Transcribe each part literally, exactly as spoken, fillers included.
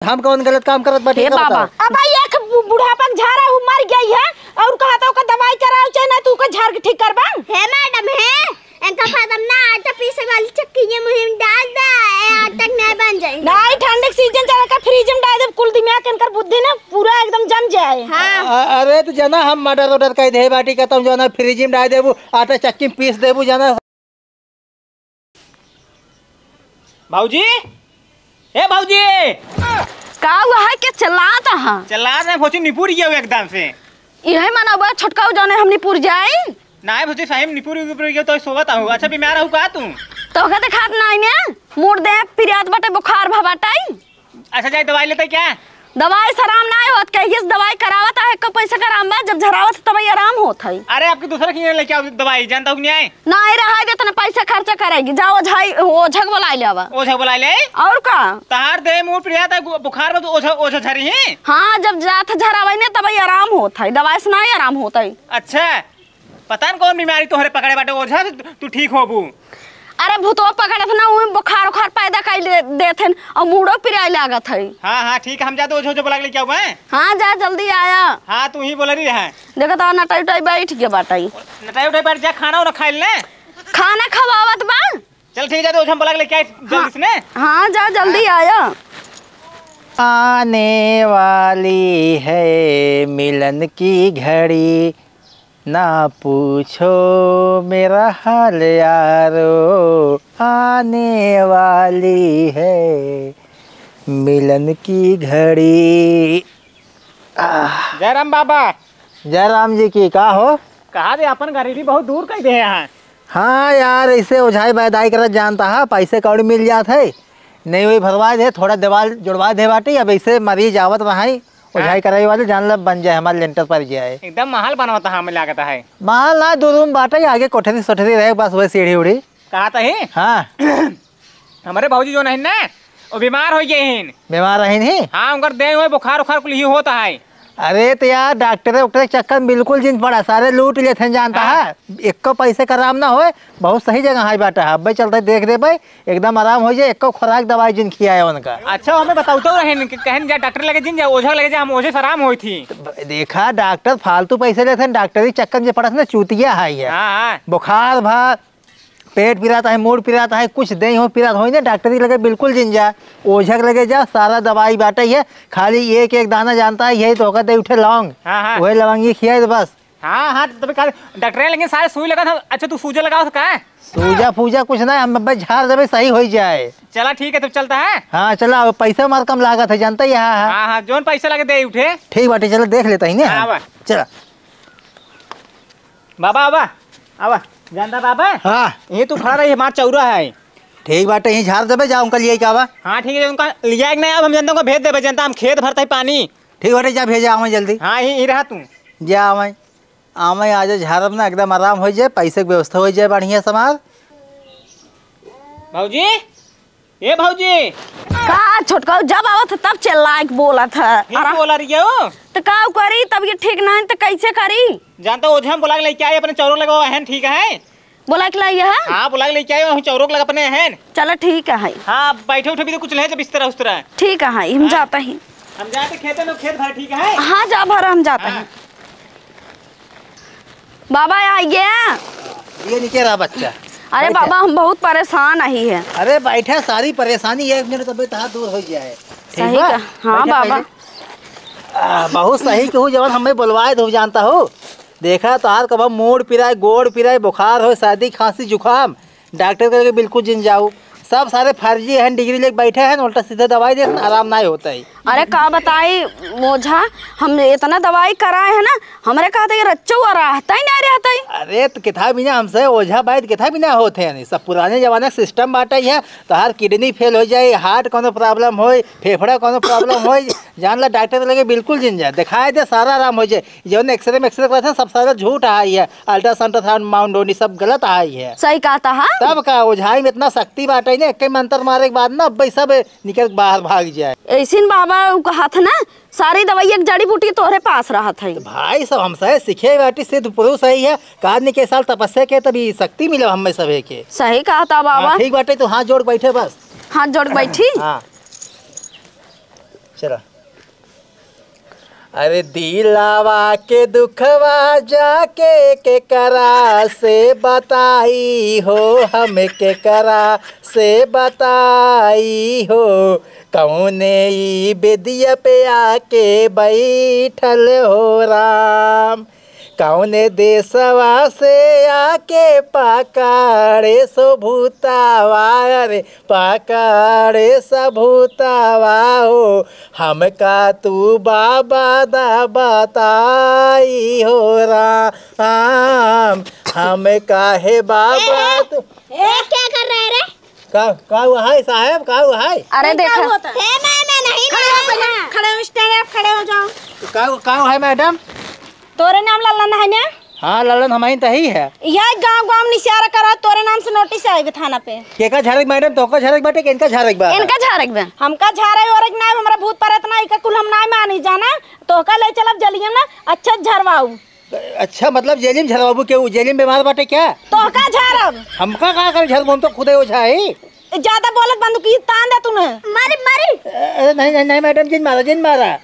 हम कौन गलत काम करत बाटी, हे का बाबा। बताओ? अब भाई एक बु-, बुढ़ापा के झारा उ मर गई है और कहा तो ओकर दवाई कराओ, चाहे ना तू ओकर झार के ठीक करबा। हे मैडम, हे, इनका फायदा ना, आटा पीसे वाली चक्की ये मुँह में डाल दे, ए, आटा नहीं बन जाए। नहीं, ठंड के सीजन चला का फ्रिज में डाल दे, कुल दिमाग इनकर बुद्धि ना पूरा एकदम जम जाए। हाँ। अ-, अरे तो जना हम मर्डर वर्डर कह दे बाटी, कहता हूँ जना फ्रिज में डाल देबू, आटा चक्की में पीस देबू जना। भौजी, ए भौजी। का हुआ है, के चिल्लात ह? चिल्लात नहीं, भौजी निपुर गया एकदम से। इहे मना बा छोटका जौने हम निपुर जाई। नाहीं भौजी, सही में निपुर निपुर गया तो सोवत हूँ। अच्छा बीमार हूँ का तू? तोहका देखात नाहीं ने, मूड़ दे पिरात बाटे, बुखार भा बाटे। अच्छा, जाए दवाई लेते क्या? दवाई से आराम नाहीं होत, कहिए से दवाई करावत है, एको पैसा का आराम बा, जब झरावत तब ही आराम होत है। अरे, आपके दूसरा की लेके आओ दवाई, जानता हूँ कि नहीं आए? नाहीं रहा दे, इतना पैसा खर्चा करेगी, जाओ ओझाई, ओझक बुलाई ले आवा। ओझक बुलाई ले? और का? तहार देह मुंह पिरात है, बुखार में तो ओझा, ओझा झरी है? हाँ, जब जात झरावे ने तब ही आराम होत है, दवाई से नाहीं आराम होत है। अच्छा, पता न कौन बीमारी तोहरे पकड़े बाटे, ओझा से तू ठीक होबू। अरे भूतवा पकड़त ना, उहे बुखार उखार पैदा कई ले देत हन और मूड़ो पिराए लागत है। हाँ, हाँ, ठीक है, हम जाते ओझा ओझा बुला के लेके आऊ, हैं? हाँ, जा जल्दी आया। हाँ, तू ही बोल रही है। देखो तो नटाई उटाई बैठ गया बाटाई। नटाई उटाई बैठ जा, खाना उना खाई ले। खाना खवावत बा। चल ठीक है, तो ओझा बुला के लेके आए जल्दी से ने। हाँ, जा जल्दी आया। आने वाली है मिलन की घड़ी, ना पूछो मेरा हाल यारो, आने वाली है मिलन की घड़ी। आह। जय राम बाबा। जय राम जी की, का हो? कहा दे, अपन गरीबी बहुत दूर कर दे हैं। हाँ यार, ऐसे ओझाई बैदाई करत जानता है, पैसे कौड़ी मिल जात है, नहीं वही भरवा दे, थोड़ा दीवाल जुड़वा दे बाटी, अब ऐसे मरीज आवत रहाई, ओझाई हाँ। कराई वाले जान लब बन जाए, हमारे लेंटर पर जाए। एकदम महल बनवत है, हमें लागत है। महल ना, दो रूम बाटे, आगे कोठरी सोठरी रहे, बस वही सीढ़ी उढ़ी। कहा तो ही? हाँ। हमारे भौजी जो नहीं ना, वो बीमार हो गए हैं। बीमार रहे नहीं? हाँ, उनकर देह में बुखार उखार कुल ही होता है। अरे तो यार, डॉक्टर उक्टर के चक्कर में बिल्कुल जिन पड़ा, सारे लूट लेते हैं जानता हाँ। है, एको पैसे का आराम ना होए। बहुत सही जगह है बाटा है, अब्बे चलते देख दे भाई, एकदम आराम हो जाए, एको खुराक दवाई जिन खियाए उनका। अच्छा, हमें बताओ तो रहेन कि कहन जा डॉक्टर लगे जिन जा, ओझा लगे जा, हम ओझे से आराम होई थी। तो ब-, देखा डॉक्टर फालतू पैसे लेते हैं, डॉक्टरी चक्कर में जे पड़त ना चूतिया है ये। हाँ, हाँ। बुखार भा, पेट पिरात है, मूड़ पिरात है, कुछ देह हो पिरात होई ना, डॉक्टरी लगे बिल्कुल जिन जा, ओझक लगे जा, सारा दवाई बाटे है, खाली एक एक दाना जानता है, यही तो होकर दे उठे लौंग, हाँ, हाँ। वही लवंगी खियाए तो बस। हाँ, हाँ, तब का डॉक्टर है, लेकिन सारे सुई लगा था। अच्छा, तू सूजा लगाओ तो का है? सूजा फूजा कुछ ना, हम बस झाड़ देबे, सही हो जाए। चला, ठीक है, तब चलता है। हाँ, चला, अब पैसा मार कम लागत है, जानता ही है। हाँ, हाँ, जोन पैसा लगे दे उठे। ठीक बाटे, चला, देख लेता ही ना हाँ, हम। बा। चला। बाबा, बाबा, आवा। जानता बाबा? हाँ। ये तू खड़ा रही, हमार चौरा है। ठीक बाटे, यहीं झाड़ देबे, जा उनका लिए के आवा। हाँ, ठीक है, उनका लिया के नहीं, अब हम जनता को भेज देबे, जनता हम खेत भरता है पानी। ठीक बाटे, जा भेजा आवे जल्दी। हाँ, यहीं, यहीं रहा तू। जा आवे। आवे, आज झाड़ब ना, एकदम आराम हो जाए, पैसे की व्यवस्था हो जाए बढ़िया समार। भौजी, ए भौजी। का छोटका जब आवत है तब चिल्लाए के बोलत है। फिर अरे बोला रही हो? तो का करी, तब ये ठीक नहीं तो कैसे करी? जानता ओझा हम बुला के लेके आए, अपने चौरो लगवा है, ठीक है? बुला के लाई है? हाँ, बुला के लेके आए, वहीं चौरो लग अपने हैं। चलो ठीक है। हाँ, बैठे उठे भी तो कुछ ले जा बिस्तरा उस्तरा। ठीक है, हम हाँ। जाते हैं। हम जाते खेते में, खेत भर, ठीक है? हाँ, जा भर, हम जाते हाँ। हैं। बाबा आ गया। ये निके रहा बच्चा। अरे बैठा। बाबा, हम बहुत परेशान अही है। अरे बैठा, सारी परेशानी एक मिनट तबे तहार दूर हो जाए। ठीक सही बा? का? हाँ बैठा बाबा। पहले। आ, बहुत सही कहू, जवन हमें बोलवाए दो जानता हो। देखा तहार कब मूड़ पिराए, गोड़ पिराए, बुखार हो, सर्दी, खांसी, जुकाम, डॉक्टर करके बिल्कुल जिन जाऊ। सब सारे फर्जी हैं, डिग्री लेके बैठे हैं, उल्टा सीधा दवाई देते हैं, आराम नहीं होता है। अरे का बताई ओझा, हम इतना दवाई कराए हैं ना, हमरे कहते ये रच्चो हुआ रहता ही नहीं रहता ही। अरे तो किथा बिना हमसे ओझा बैद किथा बिना होते हैं, सब पुराने जमाने का सिस्टम बाटा ही है। तोहार किडनी फेल हो जाए, हार्ट कोनो प्रॉब्लम होए, फेफड़ा कोनो प्रॉब्लम होए, जान ला डॉक्टर लगे बिल्कुल जिन जाए, दिखाए दे, सारा आराम हो जाए। जौन एक्सरे में एक्सरे करत है, सब सारा झूठ आई है, अल्ट्रासाउंड, अल्ट्रासाउंड, माउंट डोनी सब गलत आई है। सही कहता है। तब का ओझाई में इतना शक्ति बाटे ने, एक मंत्र मारे के बाद ना अब सब निकल के बाहर भाग जाए। ऐसिन बाबा उ कहत है ना, सारी दवाई एक जड़ी बूटी तोहरे पास रहत है। तो भाई सब हमसे सीखे बाटी, सिद्ध पुरुष है, ये का आदमी के साल तपस्या के तभी शक्ति मिले हमें सभे के। सही कहता बाबा। हाँ, ठीक बाटे, तू हाथ जोड़ के बैठे बस। हाथ जोड़ के बैठी। हाँ। चला। अरे दिलावा के दुखवा जाके केकरा से बताई हो, हम केकरा से बताई हो, कौने ई बेदिया पे आके बैठल हो राम। कौने देशवा से आके पकड़े सो भूतावा, अरे पकड़े सो भूतावा हो, हमका तू बाबा दा बताई हो राम, हम काहे बाबा ए, तू ए, क्या कर रहे रे? का, का हुआ है साहब, का हुआ है? अरे ये क्या देखा। होता है? हे, मैं, मैं नहीं खड़े हो, ना। पहले खड़े हो, stand up, खड़े हो जाओ। का, का हुआ है मैडम? तोरे नाम लल्लन है ना? हाँ, लल्लन हमही तही है। यह गाँव, गाँव निशारा करा, तोरे नाम से नोटिस आएगा थाना पे। केका झारक मैडम, तोका झारक बाटे, केनका झारक बा? इनका झारक बा। हमका झारे ओरक ना, हमरा भूत परत ना, इका कुल हम ना मानी जाना। तोका ले चलब जलियम ना, अच्छा झरवाऊ। अच्छा, मतलब जेलिम झरवाबू के, उ जेलिम बीमार बाटे क्या? तोहका झारब। हमका का करे झरबू, हम तो खुदे ओझा है। ज्यादा बोलत बंद की तान दे तूने। मारी, मारी। अरे नहीं, नहीं, नहीं मैडम, जिन मारा, जिन मारा,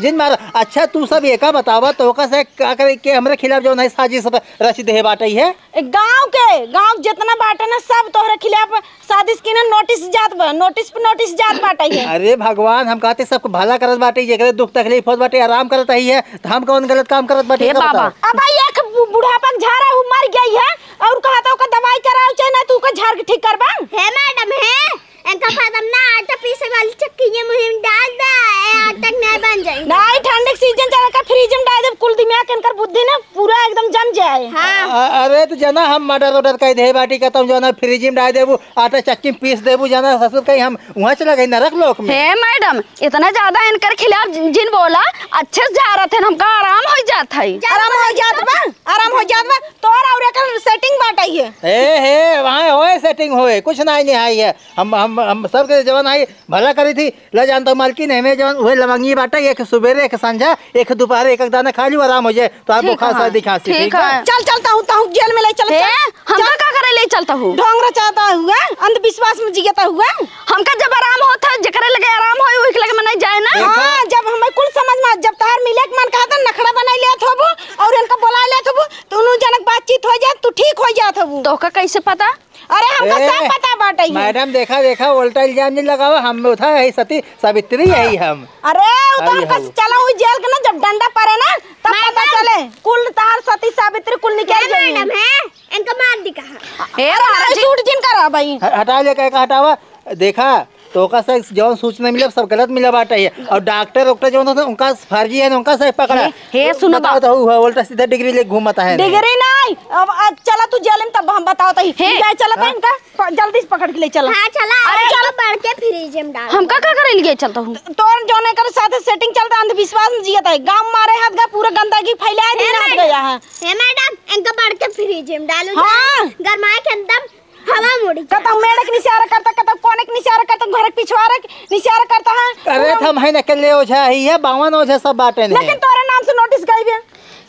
जिन मारा। अच्छा तू सब एका बतावा, तोहका से का करे के हमरे खिलाफ जौन है साजिश रच देहे बाटे है? ए, गाँव के, गाँव के जितना बाटे ना सब तोहरे खिलाफ साजिश की ना नोटिस जात बा, नोटिस पे नोटिस जात बाटे है। अरे भगवान, हम कहते सबको भला करत बाटे, जेकरे दुख तकलीफ होत बाटे, आराम करत ही है, तो हम कौन गलत काम करत बाटे, हे एका बाबा। बताओ। अब भाई एक बु-, बुढ़ापा के झारा उ मर गई है और कहा था ओकर दवाई कराओ, चाहे ना तू ओकर झार के ठीक करबा। हे मैडम, हे, इनका फादम ना आटा पीसे वाली चक्की ये मुहिम डाल दे, ए आटा नहीं बन जाए। नहीं, ठंड के सीजन चल का फ्रिज में डाल दे, कुल दिमाग इनकर बुद्धि ना पूरा एकदम जम जाए। हाँ। अ-, अरे तो जना हम मर्डर ऑर्डर कह दे बाटी, कहता हूँ जना फ्रिज में डाल देबू, आटा चक्की में पीस देबू, जाना ससुर कहीं हम वहाँ चला गए नरक लोक में। हे मैडम, इतना ज्यादा इनकर खिलाफ जिन बोला, अच्छे से झारत है, हमका आराम हो जात है। आराम हो जात बा, आराम हो जात बा। तोर और एकर सेटिंग बाटई है। हे, हे, वहाँ होए सेटिंग होए, कुछ नहीं, नहीं आई है। हम, हम, हम सबके जवन आई भला करी थी, ले जानता हूँ मालकिन, हमें जवन उहे लवंगी बाटे, एक सुबेरे, एक संझा, एक दोपहर, एक, एक दाना खा लियो, आराम हो जाए। तो आप ठीक बुखार है, सर्दी खांसी, ठीक ठीक बा? है। चल, चल, ताहू, ताहू जेल में ले चल, हे, चल। हमका चल। का करे ले चलता हूँ? ढोंग रचाता हुआ, अंधविश्वास में जियता हुआ। हमका जब आराम होता है, जेकरे लगे आराम होए, वही के लगे मनाई जाए ना। देखा? हाँ, जब हमें कुल समझ में, जब तहार मिले के मन कहता, नखड़ा बनाई लेत होबू और इनका बुला लेत होबू, तो उन्हों जनक बातचीत हो जात, तू ठीक हो जात होबू। तोहका कैसे पता? अरे, हमका ए, सब पता बाटे ही। मैडम, देखा, देखा, उल्टा इल्जाम नहीं लगावा, हम उठा है सती सावित्री यही हम। अरे, उ तो आई हमका हऊ। चला हुई जेल के ना, जब डंडा पड़े ना, तब पता मैडम। चले। कुल तार सती सावित्री कुल निकल हे जाई। मैडम, हे, इनका मार दी कहा। हे अरे, महाराज नहीं, जी। सूट जिन करा भाई। ह-, हटा ले, कह का हटावा। देखा, तोका से जौन सूचना मिले, सब गलत मिला बाटे है। और डॉक्टर, डॉक्टर जौन होते, उनका फर्जी है, उनका से पकड़ा। हे, हे, सुनो बताओ तो। तो, हुआ, उल्टा सीधा डिग्री ले घूमता है। डिग्री नहीं, अब, अब चला तू जेल में, तब हम बताओ तो ही। हे। जाए, चला हाँ? तो इनका। प-, जल्दी से पकड़ के ले चला। हाँ, चला, अरे, अरे, चल। चलो, बढ़ के फ्रिज में डाल। हमका का करे लिए चलता हूँ? तोर जौन एकर साथे सेटिंग चलता, अंधविश्वास में जियत है, गाँव मारे हाथ गा, पूरा गंदगी फैलाए हे दिन हाथ मैडम, गया है। हे मैडम, इनका बढ़ के फ्रिज में डालो, हाँ। गरमाए के एकदम हवा मुड़ी। कतौ मेड़क निशारा करता, कतौ कोने के निशारा करता, घर के पिछवारे के निशारा करता है। अरे, पूरा हम है न अकेले ओझा ही है, बावन ओझा सब बाटे ने। लेकिन तोरे नाम से नोटिस गई बे।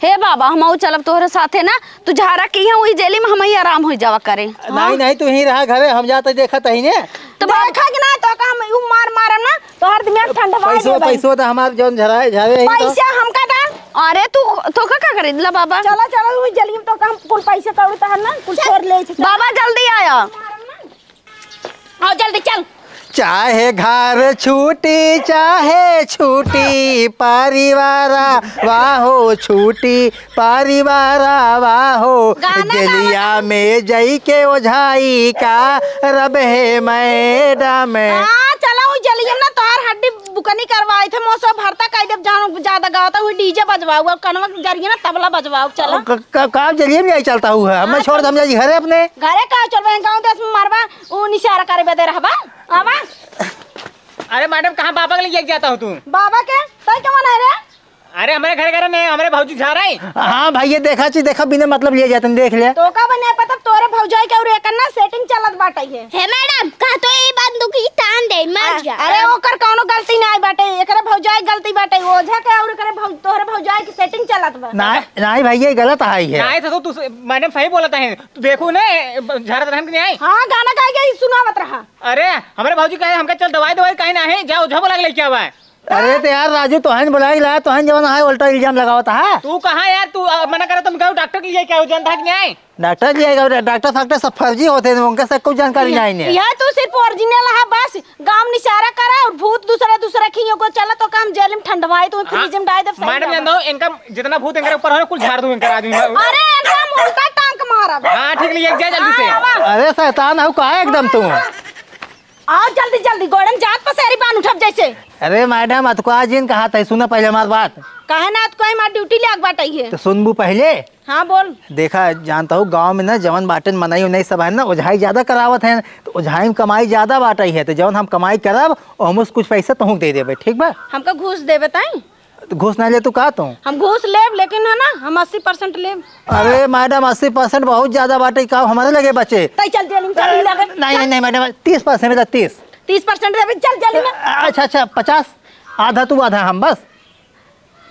हे बाबा, हम आऊ चलब तोहरे साथे ना, तू झारा की है, वही जेली में हम ही आराम हो जावा करे। नहीं, हाँ? नहीं, तू ही रहा घरे, हम जाते देखत ही ने। तो बाबा देखा कि ना, तो का हम यू मार मारम ना, तोहर दिमाग ठंडवा पैसो, देबे। पैसो तो हमार जौन झराए, झारे ही तो। पैसा हमका दा। अरे तू, तोका का करे ला बाबा? चला, चला, वही जेली में तो का हम कुल पैसे कौड़ी तहर ना, कुल चल। चोर ले चल। बाबा जल्दी आया। मारम ना। आओ जल्दी चल। चाहे घर छूटी, चाहे छूटी परिवारा, वाहो छूटी परिवारा, वाहो। गाना जेलिया गावा। में जई के ओझाई का रब हे मैडम। हाँ, चला, वो जेलिया में ना तोहार हड्डी बुकनी करवाई थे, मोसो भरता कह देब, जानो ज्यादा गावता हुई डीजे बजवाओ, कनवा के जरिए ना तबला बजवाओ, चला। क-, क-, का जेलिया में जाई चलता हुआ? हमें हाँ, छोड़ दे, हम जाई घरे अपने। घरे का चलबे, गाँव देश में मारबा, उ निशारा करे बदे रहबा, आवा। अरे मैडम, कहाँ बाबा के लिए जाता हो तू? बाबा के? तय कौन है रे? अरे हमारे घर, घर में हमारे भौजी झारा है। हाँ भाई, ये देखा ची, देखा बिना मतलब लिए जाते हैं, देख ले। तो का बने पता तोरे भौजाई के और एकर ना सेटिंग चलत बाटे है। हे मैडम, कहा तो ये बंदूक ही तान दे, मर आ, जा। अरे ओकर कौनो गलती ना आई बाटे, एकरे भौजाई गलती बाटे, ओझा के और एकरे भौ-, तोहरे भौजाई के सेटिंग चलत बा। ना, नहीं भाई, ये गलत आई है। नहीं तो तू मैडम सही बोलत है, तू देखू ना, झारत रहन के नहीं आई। हाँ, गाना गाए के सुनावत रहा। अरे, हमारे भौजी कहे हमका चल दवाई, दवाई कहीं ना है, जा ओझा बोला के लेके आवा है। अरे तो यार राजू, तोहन बुलाई ला, तोहन जवन है उल्टा इल्जाम लगावत है। तू कहाँ यार, तू, अ, मना करे तो हम कहूँ डॉक्टर के लिए क्या हो, जानता है कि नहीं? डॉक्टर लिए गए, डॉक्टर फाक्टर सब फर्जी होते हैं, उनका सब कुछ जानकारी नहीं है। यह तो सिर्फ ओरिजिनल है, बस गांव निशारा करा और भूत दूसरा दूसरा खियो को चला तो काम जेल में ठंडवाई, तो हाँ, फ्रिज में डाल दे, सही मैडम, बात। जान दो, इनका जितना भूत इनके ऊपर हो, कुल झाड़ दूं इनका आज मैं। अरे, एकदम उल्टा टांग मारा। हाँ, ठीक, लिए जाए जल्दी से। हाँ, आवा। अरे शैतान हो का एकदम तू। आओ जल्दी जल्दी, गोड़न जात पसेरी बान उठब जैसे। अरे मैडम, अतको आज इन कहा था, सुना पहले हमार बात। काहे ना अतको हमार ड्यूटी ले आग बाटई है। तो सुनबू पहले। हाँ, बोल। देखा, जानता हूँ, गाँव में ना जवन बाटन मनई उनई सब है ना, ओझाई ज्यादा करावत हैं, तो ओझाई में कमाई ज्यादा बाटई है, तो जवन हम कमाई करब, ओहमे से कुछ पैसा तुहूँ दे देबे, ठीक बा? हमका घूस देबे ताई? तो घूस ना ले तू का तू? हम घूस लेब, लेकिन है ना, हम अस्सी परसेंट लेब। अरे मैडम, अस्सी परसेंट बहुत ज्यादा बाटे, का हमारे लगे बचे? तई चल जेल में, चल लगे। नहीं, नहीं, नहीं मैडम, तीस परसेंट मिला, तीस। तीस परसेंट देबे, चल जेल में। अच्छा, अच्छा, पचास, आधा तू आधा हम, बस।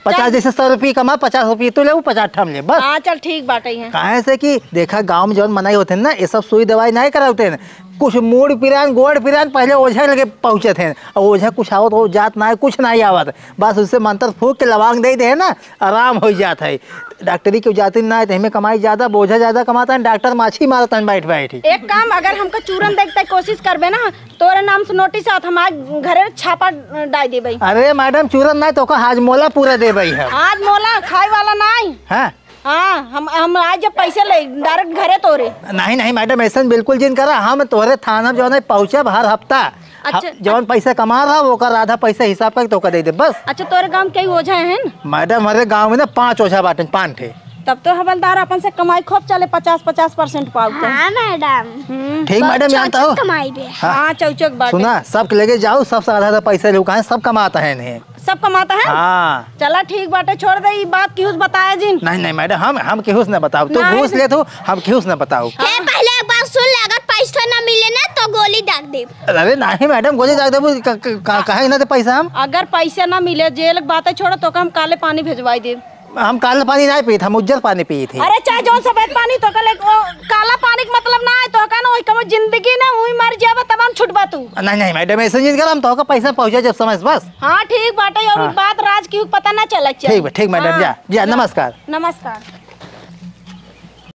पचास चल। जैसे सौ रुपये कमा, पचास रुपये तू ले, वो पचास हम ले, बस। हाँ, चल ठीक बाटे है। काहे से कि देखा, गाँव में जौन मनई होते हैं ना, ये सब सुई दवाई नहीं करावते हैं। कुछ मूड़ पिरान, गोड़ पिरान, पहले ओझा लगे पहुँचत हैं। और ओझा कुछ आवत हो जात ना है, कुछ नहीं आवत। बस उससे मंत्र फूंक के लवांग दे दे है ना, आराम हो जात है। डॉक्टरी के जाती ना है, तो हमें कमाई ज्यादा, बोझा ज्यादा कमाता है, डॉक्टर माछी मारता है बैठ बैठ। एक काम, अगर हमका चूरन देखते कोशिश करबे ना, तोरे नाम से नोटिस आवत, हम आज घरे छापा डाल देबे। अरे मैडम, चूरन ना, तो का हाजमोला पूरा देबे हम। हाजमोला खाए वाला नहीं। हाँ। हाँ, हम, हम आज जब पैसे ले, डायरेक्ट घरे तोरे। नहीं, नहीं मैडम, ऐसन बिल्कुल जिन करा। हम तोरे थाना जौन है पहुँचब हर हफ्ता। अच्छा। ह-, जौन पैसा कमा रहा, ओकर आधा पैसा हिसाब करके तोका दे दे, बस। अच्छा, तोरे गाँव में कई ओझा हैं? मैडम, हमारे गाँव में ना पाँच ओझा बाटन, पाँच ठे। तब तो हवलदार अपन से कमाई खूब चले, पचास, पचास परसेंट पाव के। हाँ मैडम। हम्म। ठीक मैडम, जानता हो? कमाई बे। हाँ। हाँ, चौचक बाटे। सुना, सबके लगे जाओ, सबसे आधा आधा पैसा लेउ, काहे सब कमाता है नहीं। सब कमाता है? हाँ। चला ठीक बाटे, छोड़ दे, ई बात केहू से बताया जिन। नहीं, नहीं मैडम, हम, हम केहू से ना बताओ। तू नहीं। घूस लेत हो, हम केहू से ना बताओ। ए, पहले एक बात सुन ले, अगर पैसा ना मिले ना तो गोली दाग देब। अरे नहीं मैडम, गोली दाग देबू, क-, क-, क-, काहे ना दे पैसा हम? अगर पैसा ना मिले, जेल के बातें छोड़ो, तो हम काले पानी भेजवाई देब। हम काला पानी नहीं पीत, हम उज्जर पानी पीत है। अरे चाहे जौन सफेद पानी तो का ले, ओ, काला पानी के मतलब ना है, तो का ना वही कमो जिंदगी ना वही मर जाबे तब हम छुटबा तू। नहीं, नहीं मैडम, ऐसे नहीं कर, हम तो का पैसा पहुँचा जब समय से बस। हाँ ठीक बाटे, और हाँ। बात राज की पता ना चले। ठीक बा, ठीक मैडम, हाँ। जा, जा, नमस्कार। नमस्कार।